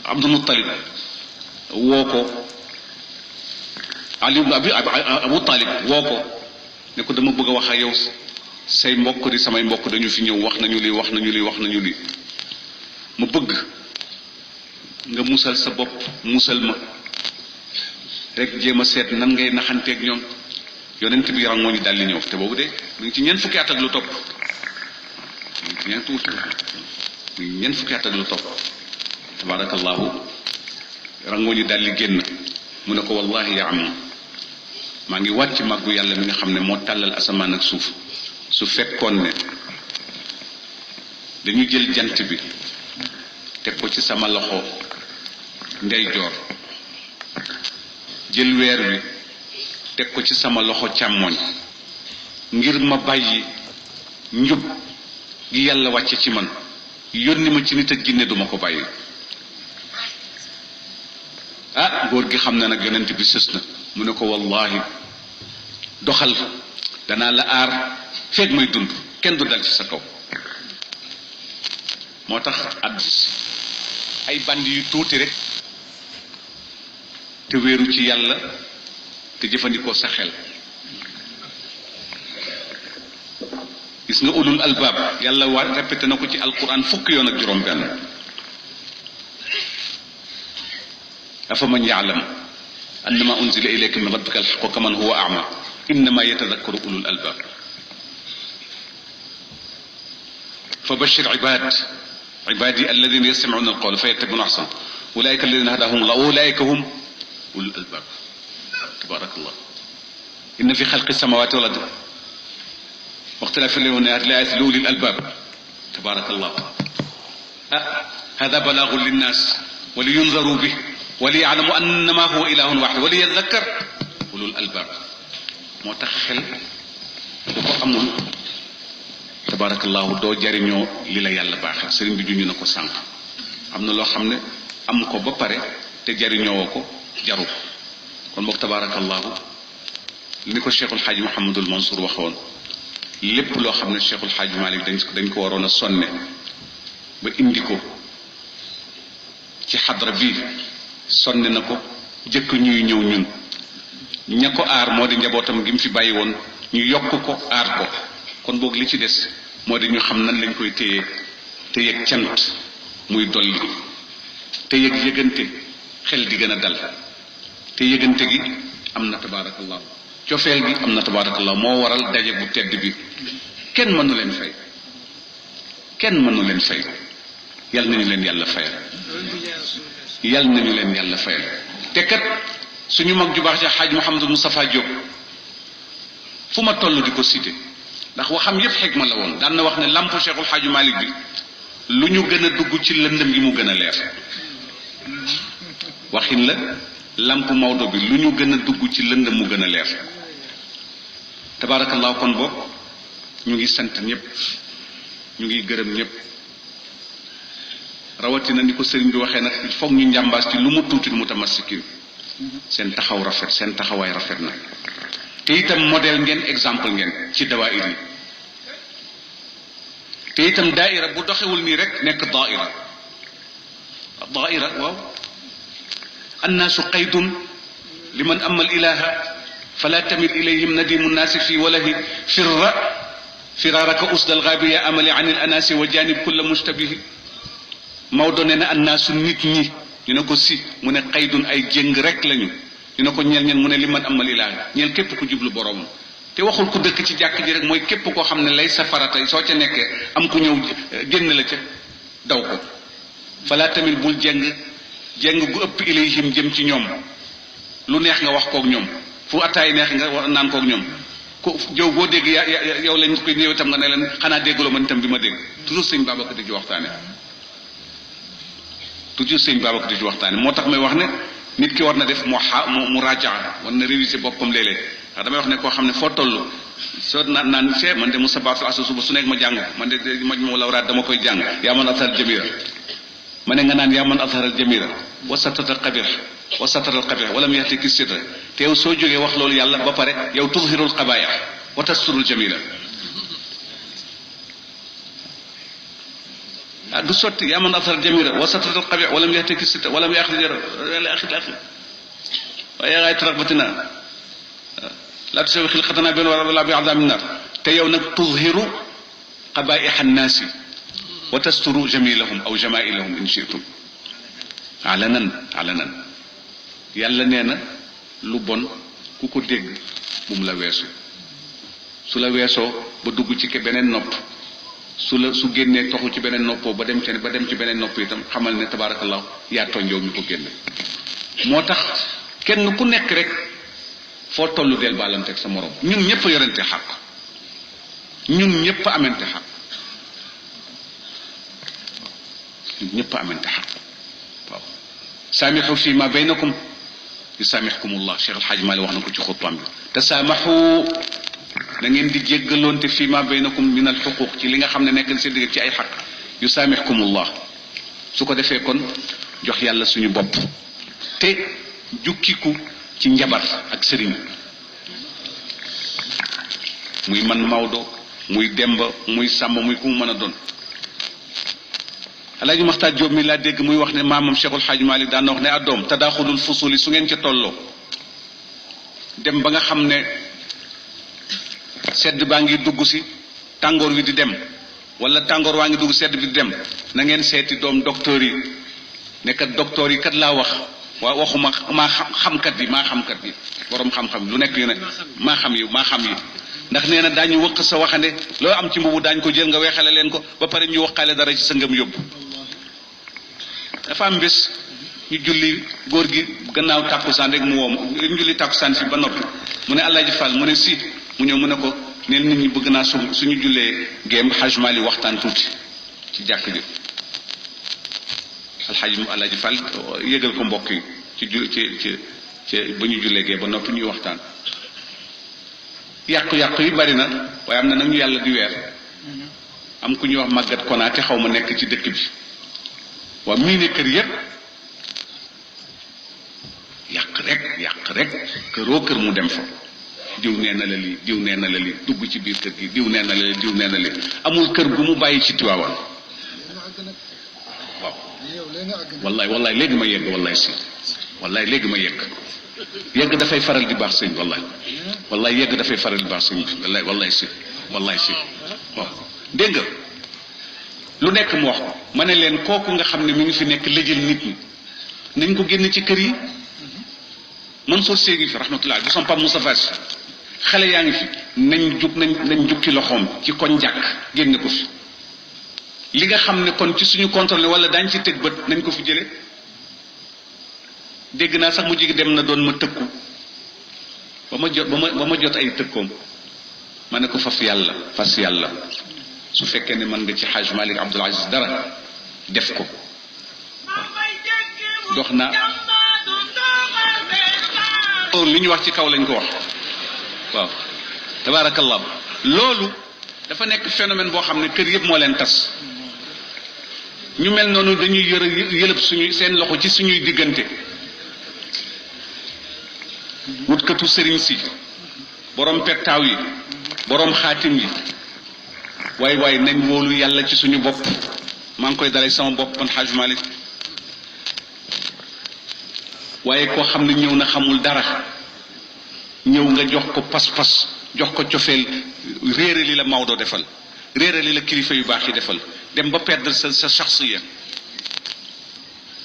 Abdul Muttalib woo ko Ali ibn Abu Talib woo ko ne ko dama bëgg a wax ak yow say mbokk di samay mbokk dañu fi ñëw wax nañu lii wax nañu lii wax nañu lii mu bëgg nga musal sa bopp musal ma rek jéem a seet nan ngay naxanteeg ñoom yonent bi rangoo ñu daal di ñëw te boobu de mu ngi ci ñeent fukki at ak lu topp ñeent fukki at ak lu topp tabarakallahu rangoo ñu daal di génn mu ne ko wallahi yaa am maa ngi wàcc màggu yàlla mi nga xam ne moo tàllal asamaan ak suuf su fekkoon ne dañu jël jant bi teg ko ci sama loxo ndeyjoor jël weer wi teg ko ci sama loxo càmmoñ ngir ma bàyyi njub gi yàlla wàcce ci man yónni ma ci nit ak ginne duma ko bàyyi ah góor gi xam na nag yonent bi sës na mu ne ko wallahi doxal danaa la aar feeg may dund kenn du dal ci sa kaw moo tax at ay bandi yu tuuti rek te wéeru ci yàlla te jëfandikoo sa xel gis nga ulul albaab yàlla waa répété na ko ci alquran fukki yoon ak juróom benn afa man yaalam annama unzila ilayka min rabbika alxaqu kaman huwa ama innama yatadakkaru ulul albaab fa bashir ibadi alladina yastamiuna alqawla fa yattabiuna ahsana ulaika alladina hadahum allah ulaika hum ulul albaab tabarakallah inna fi xalqi samawati wal ardi واختلاف الليل والنهار لآيات لأولي الألباب تبارك الله هذا بلاغ للناس ولينذروا به وليعلموا أنما هو إله واحد وليذكر أولو الألباب moo tax xel bu ko amul tabarakallahu doo jariñoo li la yàlla baaxee sëriñ bi juñu na ko sànq am na loo xam ne am ko ba pare te jariñoo ko jaru kon boog tabarakallahu ni ko Cheikhul Xaaji Mouhamadul Mansour waxoon lépp loo xam ne Cheikhul Xaaji Malik dañ ko waroon a sonne ba indi ko ci xadra bi sonne na ko jëkk ñuy ñëw ñun ña ko aar moo di njabootam gi mu fi bàyyi woon ñu yokk ko aar ko kon boog li ci des moo di ñu xam nan lañ koy téye te yëg cant muy dolli te yëg yëgante xel di gën a dal te yëgante gi am na tabaarakallah cofeel gi am na tabaarakallah moo waral daje bu tedd bi kenn mënu leen fay kenn mënu leen fay yal nañu leen yàlla fayal yal nañu leen yàlla fayal te kat suñu mag ju baax ci xaaj Mouhamadou Moustapha Diop fu ma toll di ko cité ndax waxam yépp xikma la woon daan na wax ne lampu Cheikhul Xaaju Malik bi lu ñu gën a dugg ci lëndëm gi mu gën a leer waxin la lampu Maodo bi lu ñu gën a dugg ci lëndëm mu gën a leer tabaarakallaahu kon boog ñu ngi sant ñëpp ñu ngi gërëm ñëpp rawatina ni ko sëriñ bi waxee nag foog ñu njàmbaas ci lu mu tuuti mu tamassikin seen taxaw rafet seen taxawaay rafet na te itam modèle ngeen exemple ngeen ci dawaayir yi te itam daaira bu doxewul nii rek nekk daaira waaw annaasu qaydun liman amal ilaha fala tamil ilayhim nadimu nnaasi fi walahi firaraka usdal gaabi ya amali an il anasi wa janib kulla mushtabihi Maodo nee na annaasu nit ñi ñu ne ko si mu ne qaydun ay jéng rek lañu ñu ne ko ñeel ñeen mu ne liman amal ilaha ñeel képp ku jublu boroom te waxul ku dëkk ci jàkk ji rek mooy képp koo xam ne lay sa farata soo ca nekkee am ku ñëw génn la ca daw ko fala tamit bul jéng gu ëpp ilayhim jëm ci ñoom lu neex nga wax kook ñoom fu attaay neex nga naan kook ñoom ku jëw boo dégg yow lañ koy ñëw itam nga ne leen xanaa déggloo man itam bi ma dégg toujours sëñ Babacar di ci waxtaane moo tax may wax ne nit ki war na def mu rajaa war na réviser boppam léeg-léeg ndax damay wax ne koo xam ne foo toll soo naan see man de mu sabaatul asa suba su nekk ma jàng man de maj moo lawraat dama koy jàng yaa man athar jamira ma ne nga naan yaa man athar jamira wa satara qabih wa satara qabih walam yahtiki sirra te yow soo jógee wax loolu yàlla ba pare yow tudhirul qabaaya wa tasturul jamila du sotti yaa man asar jamira wa satrat al qabi walam yahtaki sita walam yaxri jara la axir la axir waaye yaa ngay tarabatina laa tusawi xilqatana benn wala bi adamin nar te yow nag tuzhiru qabaiha annaasi wa tasturu jamilahum aw jamailahum in shi'tum alanan yàlla nee na lu bon ku ko dégg bu mu la weesu su la weesoo ba dugg ci beneen nopp su génnee toxu ci beneen noppoo ba dem ci beneen nopp itam xamal ne tabaarakallah yaa tooñ yow mi ko génne moo tax kenn ku nekk rek foo tollu del baalanteeg sa morom ñun ñëpp a yorente xaq ñun ñëpp a amente xaq waaw saamixu fi ma baynakum yusaamixkumullah Cheikh Alxaaj Maalik wax na ko ci xutbaam bi tasaamaxu da ngeen di jéggaloonte fi ma baynakum min al xuquq ci li nga xam ne nekk seen digg ci ay xaq yusaamixkumullah su ko defee kon jox yàlla suñu bopp te jukkiku ci njabar ak sëriñ muy man Maodo muy Demba muy Sàmba muy ku mu mën a doon Alaaji Maxtaar Jóob mi laa dégg muy wax ne maamam Cheikhul Xaaj Maalik daan na wax ne addoom tadaaxulul fusuli su ngeen ca tolloo dem ba nga xam ne sedd baa ngi dugg si tàngoor wi di dem wala tàngoor waa ngi dugg sedd bi di dem na ngeen seeti doom docteur yi nekkat docteur yi kat laa wax waa waxuma maa xamkat yi borom xam-xam lu nekk yu ne maa xam yi ndax nee na daañu wëq sa waxande loo am ci mbubu daañu ko jël nga weexale leen ko ba pare ñu waxaale dara ci sa ngëm yóbbu dafa am bés ñu julli góor gi gannaaw tàkkusaan rek mu woom ñu julli tàkkusaan si ba noppi mu ne Alaaji Fall mu ne si mu ñëw mu ne ko neen nit ñi bëgg naa suñu jullee géem Hajj Maali waxtaan tuuti ci jàkk ji Alaaji Fall yëgal ko mbokk yi ci ba ñu jullee gee ba noppi ñuy waxtaan yàqu-yàqu yi bari na waaye am na nag ñu yàlla di weer am ku ñuy wax màggat konaate xaw ma nekk ci dëkk bi waa mii ne kër yépp yàq rek këroo kër mu dem fa diw nee na la lii diw nee na la lii dugg ci biir kër gi diw nee na la lii diw nee na la lii amul kër gu mu bàyyi ci Tiwaawan waaw wallaay léegi ma yegg wallaay léegi ma yegg dafay faral di baax sëñ wallaay yegg dafay faral di baax sëñ wallaay si waaw dégg nga lu nekk mu wax ko ma ne leen kooku nga xam ne mi ngi fi nekk lëjël nit ñi nañ ko génn ci kër yi Mansour Sy ngi fi rahmatullah du son Pape Moustapha Sy xale yaa ngi fi nañ jukki loxoom ci koñ jàkk génne ko fi li nga xam ne kon ci suñu contrôle wala daañ ci teg bët nañ ko fi jële dégg naa sax mu jigi dem na doon ma tëkku ba ma jot ay tëkkoom ma ne ko fas yàlla su fekkee ne mën nga ci Hajj Malik Abdul Aziz dara def ko dox naa li ñu wax ci kaw lañ ko wax waaw tabaarakallah loolu dafa nekk phénomène boo xam ne kër yëpp moo leen tas ñu mel noonu dañuy yëlëb seen loxo ci suñuy diggante wutkatu sëriñ si borom pettaaw yi borom xaatim yi waaye nañ wóolu yàlla ci suñu bopp maa ngi koy dalay sama bopp man Hajj Malik waaye koo xam ne ñëw na xamul dara ñëw nga jox ko pas-pas jox ko cofeel réere li la Maodo defal réere li la kilifa yu baax yi defal dem ba perdre sa shaxsiya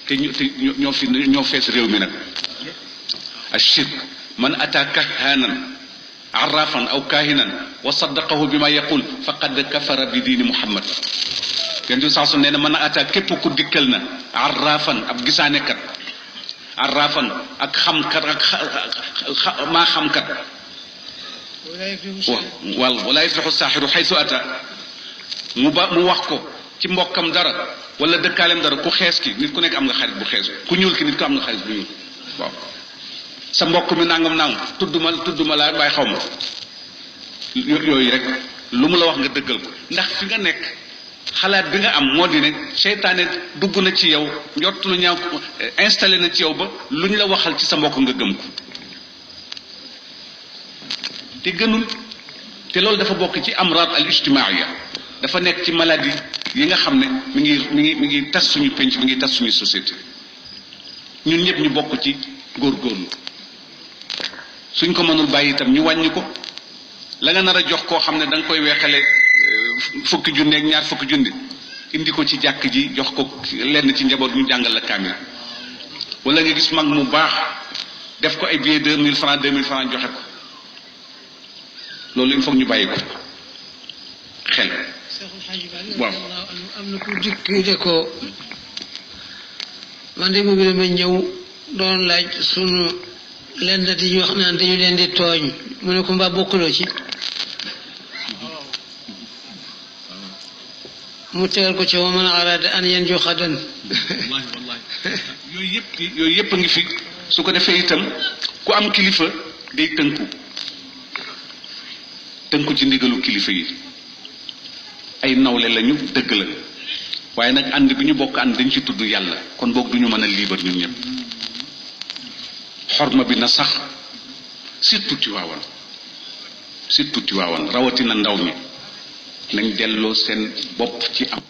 te ñoo fees réew mi nag ashirk man ata kahaanan arrafan aw kaahinan wa saddaqahu bi ma yaqul faqad kafara bi diini Muhammad yéen bi sax nee na man ata képp ku dikkal na arrafan ab gisaanekat arrafan ak xamkat ak maa xamkat wala yaflixu saaxiru xaytu ata mu wax ko ci mbokkam dara wala dëkkaaleem dara ku xees ki nit ku nekk am nga xarit bu xees ku ñuul ki nit ku am nga xarit bu ñuul waaw sa mbokk mi nangam tudd ma laa bàyyi xaw ma yooyu rek lu mu la wax nga dëggal ko ndax fi nga nekk xalaat bi nga am moo di ne seytaane dugg na ci yow njort lu ñaaw installé na ci yow ba lu ñu la waxal ci sa mbokk nga gëm ko te gënul te loolu dafa bokk ci amraad al ijtimaaiya dafa nekk ci maladie yi nga xam ne mi ngi tas suñu penc mi ngi tas suñu société ñun ñëpp ñu bokk ci góorgóorlu suñ ko mënul bàyyi itam ñu wàññi ko la nga nar a jox koo xam ne da nga koy weexale fukki junni ak ñaar fukki junni indi ko ci jàkk ji jox ko lenn ci njaboot ñu jàngal la kaamil wala nga gis mag mu baax def ko ay billets 2000 francs 2000 francs joxe ko loolu il faut ñu bàyyi ko xel. waaw am na ku dikk de ko man de moom dama ñëw doon laaj sunu lenn di ñu wax naan dañu leen di tooñ mu ne ko mbaa bokkuloo ci mu tegal ko ci wa man arada an yanju xadan yooyu yëpp a ngi fi su ko defee itam ku am kilifa day tënku ci ndigalu kilifa yi ay nawle lañu dëgg la waaye nag ànd bi ñu bokk ànd dañ ci tudd yàlla kon boog duñu mën a liibar ñun ñëpp xorma bi na sax surtout Tiwaawan rawatina ndaw ñi nañ delloo seen bopp ci am